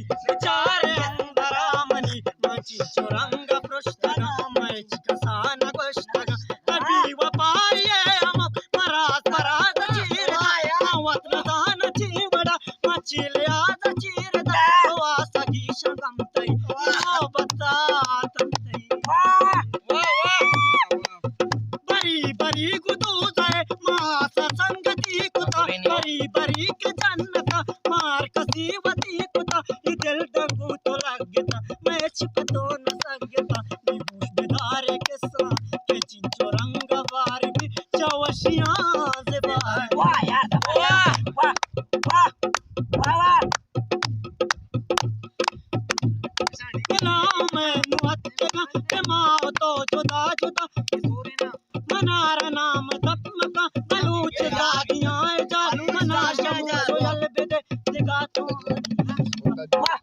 بچار اندرا منی، من چنچو رنگ پرشتگاں، من ہچ کسا نہ گوشتگاں، تئی بے وفائی ءِ ہمک مراز پراز چیر داں، من وت نزاناں چی وڑا، من چی لحاظ چیر داں، تو آسگی شگم تئی، محبت آتن تئی۔ واہ، واہ، واہ۔ بری بری گدوز ءَ ما سر سنگتی کتا، بری بری کہ جنت ءَ مار کسی وتی کتا، اے دل ڈنگو تو لگتا، میں چپ تو نہ سگتا، اے گوش بدارے قصہ کہ چنچو رنگ بار بی چوشیاں زبان۔ واہ یار، واہ، واہ، واہ، واہ۔ غلام ءِ نوتگاں کہ ما و تو جدا جدا، منار نام دپ مکن بلوچ زادیاں جا، منا شمو یل بدے دگا تو۔ واہ۔